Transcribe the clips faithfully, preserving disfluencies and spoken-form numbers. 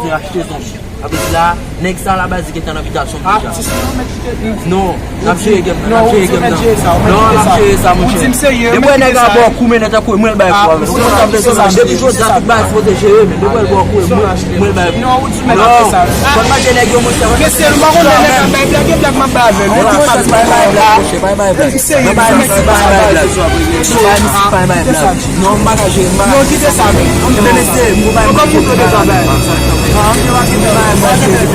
bezwen achte zòn. Sa vle di la, nèg sa la baz li gentan nan bitasyon deja. Atis yo mèt kite. Non, n ap jere game nan, n ap jere game nan. Non, n ap jere sa, monchè. Depi w wè nèg la ba w kou, men nèg tankou mwen l bay kou avè l. Ou konn sa m bezwen, depi jodi a tout bagay sipoze jere, men depi w wè l ba w kou, mwen, mwen l bay kou. Non, ou di mèt ap fè sa. Konn manje nèg yo, monchè. Mesye, nou pa konn lè nèg ap bay blag, e blag m ap bay avè l. Ou di mèt ap bay blag, monchè, bay bay blag. Bay bay blag. Non, m pa ka jere, m pa ka jere. Non, kite sa, men. Mesye, m pa ka jere.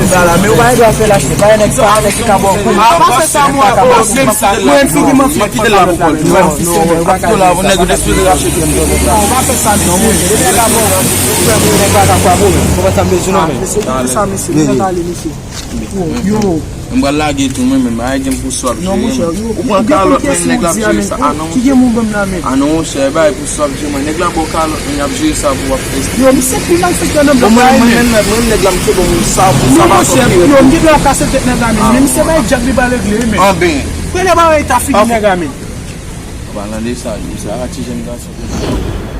Sa la, men ou pa gen dwa fè l achte. Pa gen nèg, pa gen nèg ki ka ba w kou. A pa fè sa, mwen, o, menm sa. Mwen, figi m an figi. Kite l la pou kò l. Non, non, ou pa ka jere sa. Nèg yo te sipoze rache kè m. Non, ou pa fè sa, mesye. Depi nèg la ba w kou, frè m, nèg pa ka frape w, men. Ou konprann sa m bezwen, non, men. Mesye, kite sa, mesye. Yo, yo. M pral lage tou, mwen menm, ay, gen pou swap jere, men. Ou pran kalòt, men nèg la ap jere sa. A non, monchè. Ki gen moun ban m la, men? A non, monchè, bay pou swap jere, mwen. Nèg la ba w kalòt, men y ap jere sa pou w ap fè. Yo, misye pi malfektè nan blòk la, men. Mwen, mwen, mwen, mwen, nèg la, m te bon, sa, sa pa sòt. Non, monchè, yo, m gen dwa kase tèt nèg la, men. Men misye bay djab li pa regle, men. Anben. Premye bagay ta figi nèg la, men. An palan de sa, yo, sa, ti jèn gason.